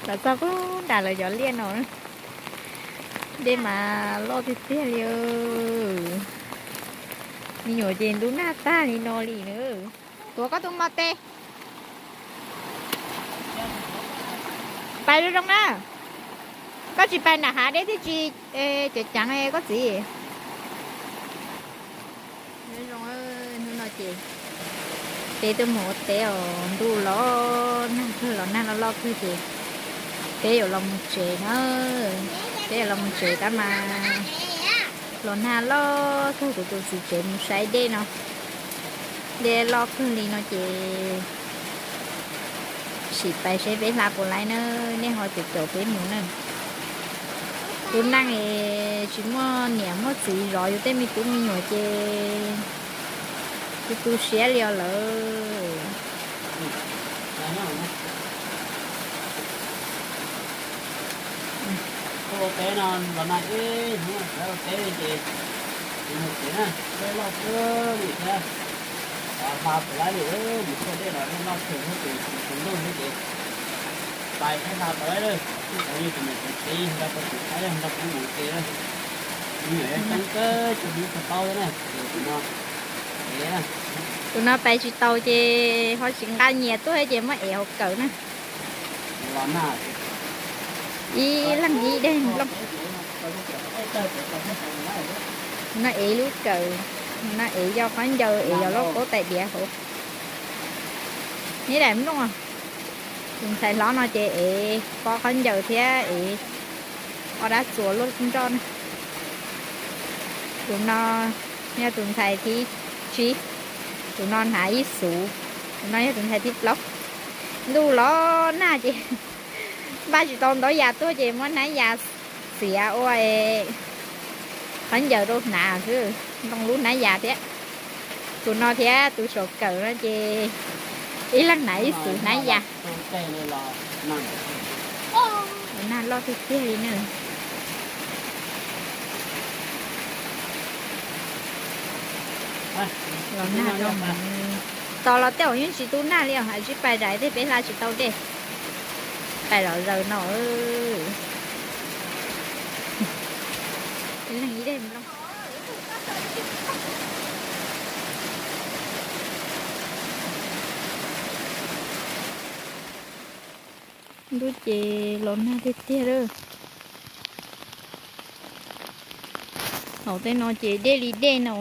Los txog pug nram lawv cov liaj no, dej mas loj tiag tiag li. Me nyuam ces ntub nag tag li no li na. Tuav koj tus mos tes, pais zoo zoo na. Koj tsis pais nram hav dej thiaj tsis ceev ceev koj txiv. Zoo, hnub no ces peb tuaj mus ua teb os, ntuj los nag kawg los nag loj loj kawg ces peb yuav los mus tsev na. Peb yuav los mus tsev tab mas los nag loj kawg, kuv tus txiv tsev mus saib dej no, dej loj kawg li no ces sim pais seb peb hla puas laib na, nej ho caum caum peb mus na. Tus neeg es tsis muaj niam muaj txiv zov yus tej me tub me nyuam ces tu tu siab li os lawm. Tuaj ua teb no los nag ib hnub, ua teb li ces tsis mus tsev na, dej loj kawg li thiab. Hla puas laib li, mus tuaj dej los dej loj kawg thiab ces tsis tus ntuj thiab ces pais thiab hla puas laib lawm. Twb tau yeej tsis mus tsev, nrog kuv tus thaib nrog kuv mus tsev, me nyuam yuav ceeb kawg, tsis mus tsis tau na, ces tus no, tus no pais tsis tau ces ho tsis nqa nyias tuaj ces muab ev hauv kawm na. Ib leeg ib daim nplooj. No ev lub kawm, no ev yog khaub ncaws, ev yog lauj kaub tais diav hauv. Ib daim nplooj. Tus ntxhais hlob no ces ev pob khaub ncaws thiab ev ob dab txuas luaj nroj na. Tus no yog tus ntxhais thib tsib, tus no hnav ib xuv, tus no yog tus ntxhais thib plaub. Ntuj los nag ces npaj tsis tau ntau yam tuaj ces muab hnab yas xiav ua khaub ncaws rau hnav xwb, ntoo lub hnab yas thiab. Tus no thiab tus saum kawm no ces ib leeg hnav ib xuv hnab yas. Nag loj tiag tiag li na. Los nag rau mus, tos los tej zaum yeej tsis tu nag li os, hais tsis pais zais tej peb hla tsis tau dej. Pais los zaws no. Ib leeg ib daim nplooj. Ntuj ces los nag tiag tiag lawm. Hauv tej no ces dej li dej no.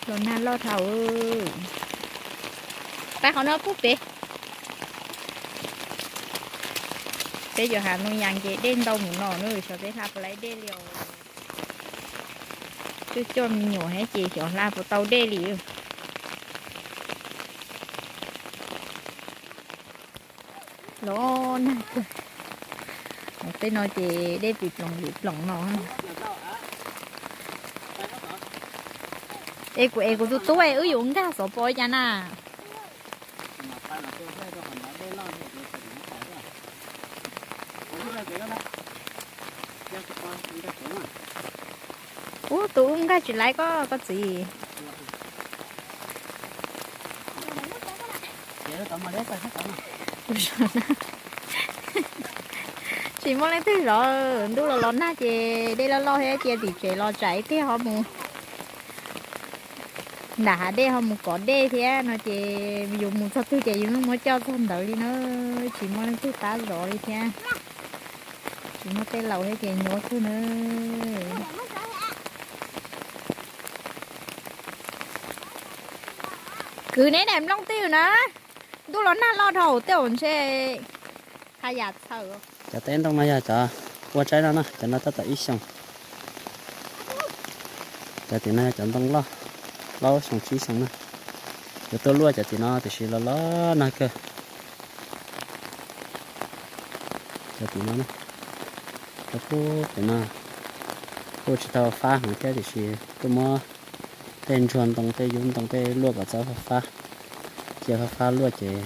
Los nag loj dhau. Pais qhov no pub pem. Peb yuav hnav ntoo yas ces dej ntau mus no na, xyov peb hla puas laib dej li os. Coj coj me nyuam thiab ces xyov hla puas tau dej li. Los nag kawg. Hauv tej no ces dej pim ploog pim ploog no. Es kuv es kuv tus tub es wb yuav nkag xov pos li cas na? Ub, tus ub nkag tsis laib koj koj txiv. Tsis muaj leej twg zov, ntuj los los nag ces dej loj loj thiab, cia tim tsev los tsam ib pliag ho mus nram hav dej ho mus kov dej thiab no ces yus mus txog twg ces yus yeej muab coj txog ntawd li na, tsis muaj leej twg pab zov li thiab. Tsis muaj tej laus thiab ces nyuaj kawg na. Kwv neb daim nplooj twj ywm na, ntuj los nag loj dhau tej zaum ntshe ha yam txhaws. Cov teb ntoo no yog cov ua tsaib no na, cov no tab tom ib xyoos. Cov tim no yog cov ntoo loj, plaub xyoo tsib xyoo na. Yuav tuaj luaj cov tim no tiam sis los los nag kawg. Cov tim no, cov pub pem no kuj tsis tau fab heev thiab tiam sis kuj muab tej ntsuag ntoo tej yub ntoo tej luaj kom txhob fab fab, cia fab fab luaj ces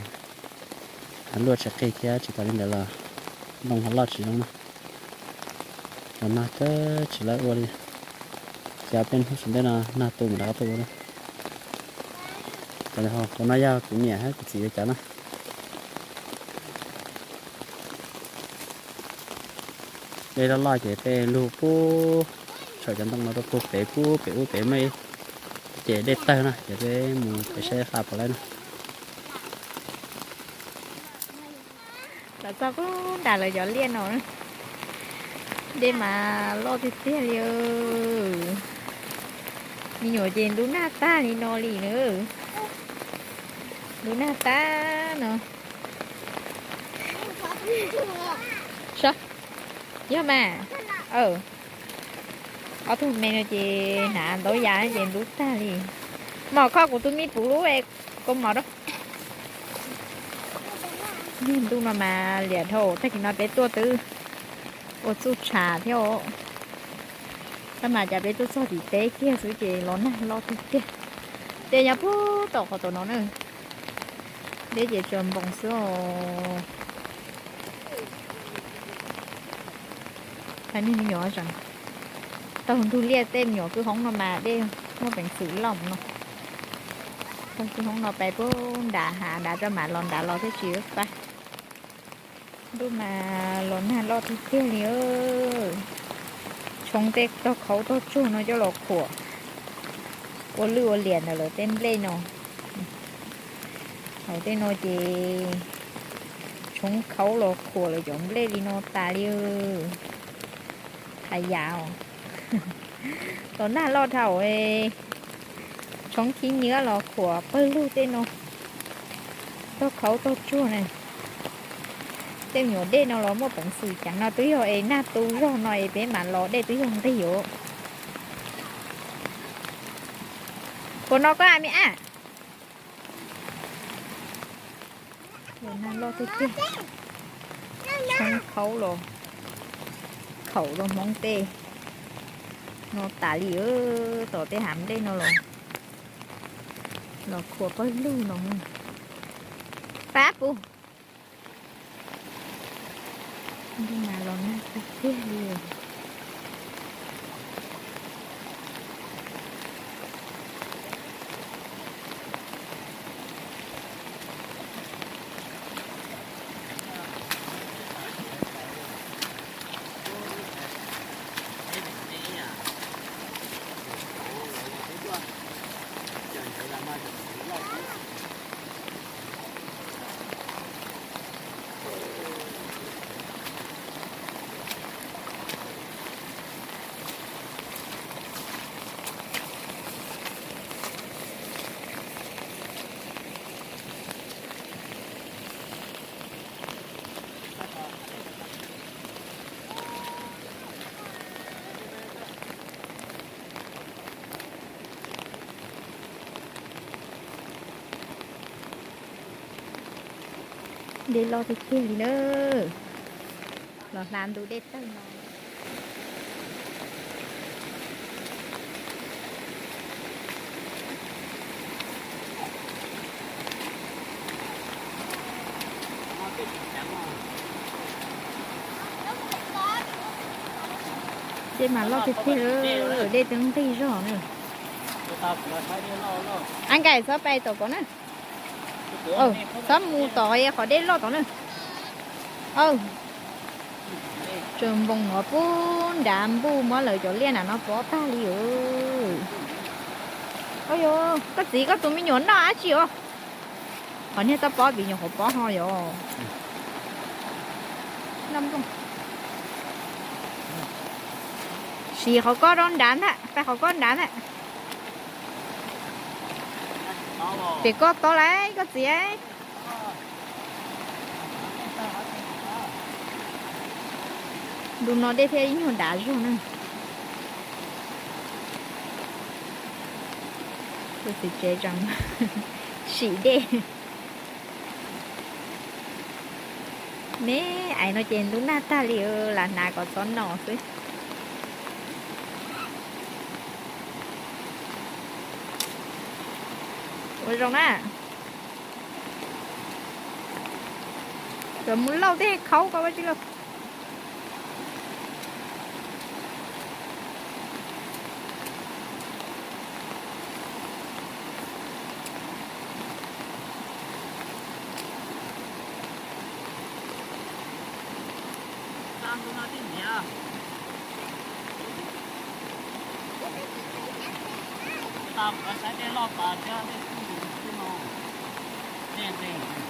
luaj tsis qig thiab tsis tas li ntawd los ntoo ho loj tsis zoo na. Los nag kawg tsis lawv ua li. Ces peb hnub saum ntej no nag tu mus rov qab tuaj ua na. Cov no yog kuv niam thiab kuv txiv cov na. Dej loj loj ces peb lug pub saum cov ntoo no rau puag pem, pub pem ub pem muaj ib ces dej tawg na, ces peb mus pem saib qab puas laib na. Los txog pub nram lawv cov liaj no, dej mas loj tiag tiag li. Me nyuam ces ntub nag tag li no li na. Ntub nag tag no. Saib, yog mas, ob tug me no ces hnav ntaub ya ces ntub tag li. Mom, kho kuv tus me puv lub kaus mom rau. Niag ntuj no mas liam dhau, tag kis no peb tuaj twb ua txuj tshav thiab os. Tab mas cas peb tuaj txog tim teb kiag xwb ces los nag loj tiag tiag. Dej nyob puag tom qhov tom no na. Dej ces tsaws npoos xwb os. Thaij niag me nyuam tseem taug ntug liaj, tej me nyuam kwj hoob no mas dej muaj peev xwm loj no. Taug kwj hoob no pais puag nrad hav nrad rau mam los nrad los thiaj tsis pab. Ntuj mas los nag loj tiag tiag li. Tshoob tej tog khaub tog tsuag no coj los khuam ua lwj ua liam ntawm lawv tej nplej no. Hauv tej no ces tshoob khaub los khuam lawv cov nplej li no tas li. Thav yam os. Los nag loj dhau, tshoob khib nyiab los khuam pawg lug tej no. Tog khaub tog tsuag na. Tej me nyuam dej no los muaj peev xwm ceev no twb yog es nag tu zog no es peb mam los dej twb yog nqig os. Puas no koj a me ab? Los nag loj tiag tiag. Tshoob khaub los khaum rau hmoob tej no tas li. Tom tej hav nplej no los, los khuam pawg lug no. Pab pub. Ntuj mas los nag tiag tiag li. Dej loj tiag tiag li na. Los hla ntu dej tawg no. Dej mas loj tiag tiag, dej twb nqig zog na. Ab Nkaim txhob pais tom ko na. Txhob mus tom qhov dej loj tom na. Tsaws npoos no pub nrad npuj muab lawv cov liaj na no pob tag li os. Yog koj txiv koj tus me nyuam noj dab tsi os? Qhov niag txoj pob vim nyuam qhuav pob ho yog. Siv qhov ko rau nrad ntag, pais qhov ko nrad ntag. Ces koj tob lawm koj txiv. Ntu no dej thiaj ib nyuag dav zog na. Tus txiv tsev tseem sim dej. Me aiv no ces ntub nag tag li, lam hnav kom txhob no xwb. Ua zoo na. Cov mus lauj tej khaub ko ua tsi lauj.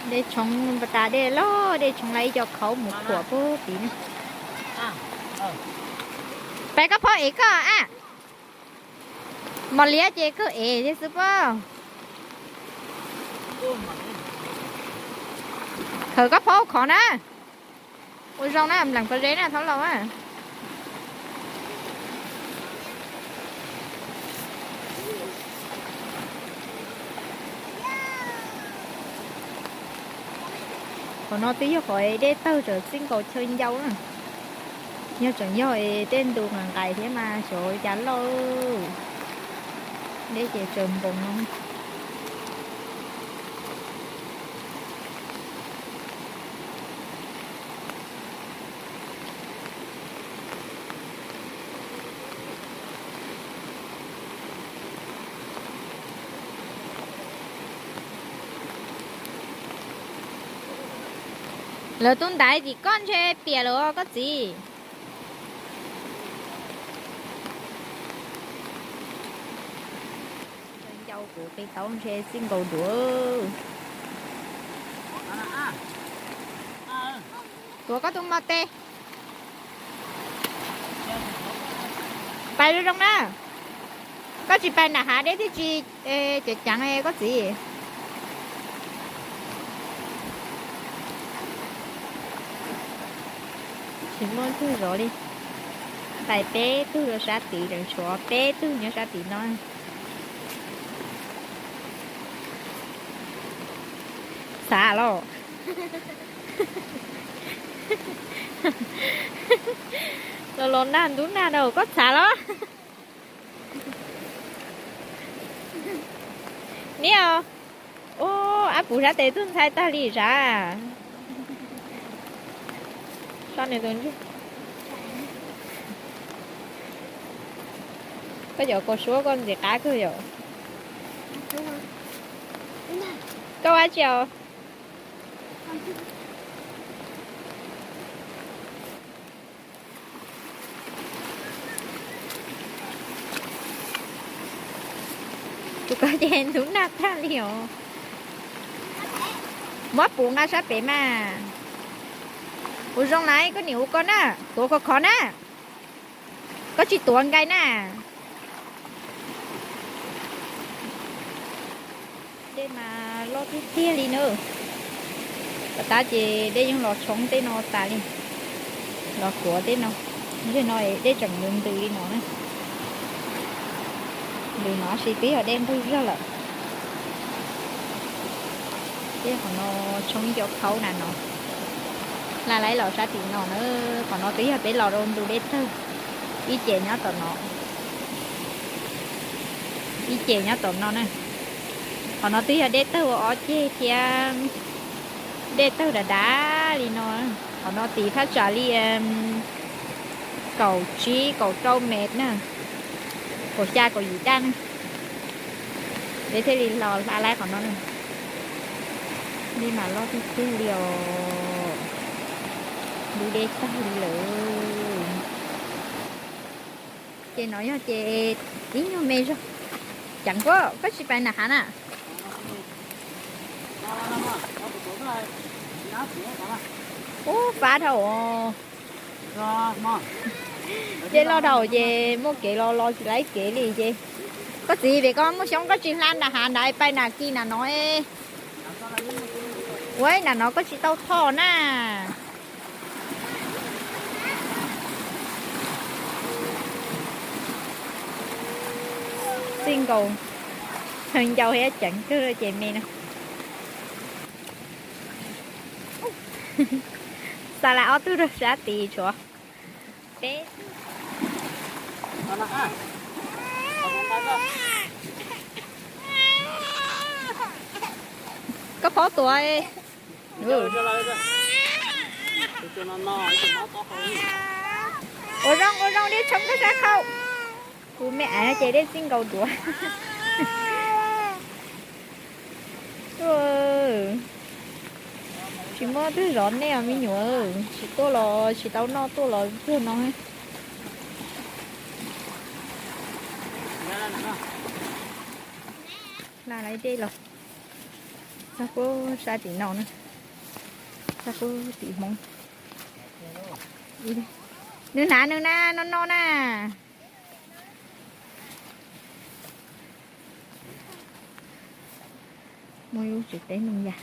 Dej tshoob tas, dej loj, dej tshoob lawv ib co khauv mus khuam puag tid na. Pais koj phob ev koj a. Mos liab ces koj ev thiab xwb pob. Khawm koj phob khov na. Ua zoo na, nplees pob zeb na, thaub laus a. Qhov no twb yog qhov dej tawg txij nkaus chaw ncau na. Yog tseem yog tej ntu nqais nqais thiab mas xyov cas loj, dej ces tsaws npoos no. Lawv tus ntaiv tim koj ntshe piam lawm koj txiv. Ncau kuv qi tau ntshe txij nkaus duav. Tuav koj tus mos tes. Pais zoo zoo na. Koj tsis pais nram hav dej thiaj tsis ceev ceev koj txiv. Tsis muaj tug zov li. Pais peb tug rau sab tid, tseem tshuav peb tug nyob sab tid no. Txhav los? Los los nag ntub nag no koj txhav los? Niam, ua ab puv sab tes tug ntxhais tag li sav. Koj cov kaus suab koj ntxim qab kawg yom. Koj ua tsi os? Tus ko ces ntub nag tag li os. Muab puv nqa sab pem mas. Ua zoo lawm, koj niam ua koj na, tuav khov khov na. Koj tsis tuav nkaus na. Dej mas loj tiag tiag li na. Tom qab ces dej yeej los tshoob tej no tas li, los kuav tej no. Yog no dej tseem ntws ntws li no na. Ntws no sis twb yog dej nqig zog lawm. Tej qhov no tshoob ib co khaub na no. Laj laib los sab tim no na. Qhov no twb yog peb los rau ntu dej tawg. Ib ce nyob tom no, ib ce nyob tom no na. Qhov no twb yog dej tawg ua ob ceg thiab, dej tawg dav dav li no. Qhov no tid thaj tsam li kaum tsib kaum rau mev na, kaum xya kaum yim daj na. Peb thiaj li los hla laib qhov no na. Dej mas loj tiag tiag li os. Ntu dej tawg li lawm. Ces no yog ces ib nyuag me zog. Ceev koj, koj tsis pais nram hav na? Ub, fab dhau. Dej loj dhau ces muaj kev los los tsis laib kev li ces. Koj txiv, vim koj muaj xyoob koj tsis hla nram hav ntawd pais nram kis nram no. Ua nram no koj tsis tau thom na. Txij nkaus, chaw ncau thiab ceev kawg ces me no. Xa las ob tug rau sab tid tshuav peb. Koj phob tuav. Ua zoo ua zoo dej tshoob koj sab khau. Kuv me aiv ces dej txij nkaus duav. Muab twb zov nej os me nyuam, tsis tuaj los tsis tau noj, tuaj los tuag no. Hla lawv dej los txog puag sab tim no na, txog puag tim Hmoob. Nws hnav nws na, no no na. Muaj lub tsev teb Nuj Yas.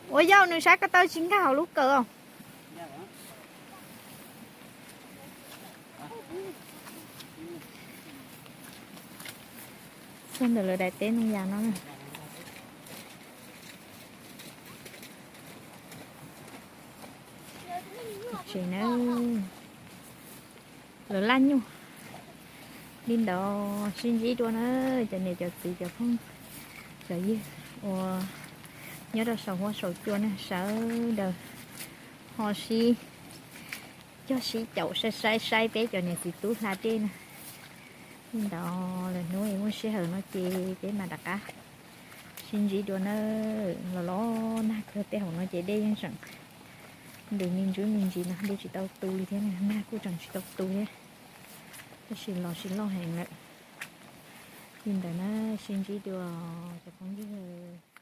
Ua yauj, nws sab ko taw tsis nkag hauv lub kawm os. Txog ntawm lawv daim teb Nuj Yas no na. Tsev na, lawv laj nyuj li ntawd. Sib ntsib dua na cov niam cov txiv cov phooj cov ywg uas nyob rau saum huab saum cua na, sawv daws ho sib cog sib caum saib saib saib peb cov niam txiv tub hla dej na. Li ntawd lwm hnub muaj sij hawm no ces peb mam rov qab sib ntsib dua na. Los los nag kawg, tej hauv no ces dej yeej tseem ntws me ntsis me ntsis no, dej tsis tau tu li thiab, nag kuj tseem tsis tau tu thiab, tab sis los tsis loj heev lawm. Li ntawd na, sib ntsib dua cov phooj ywg.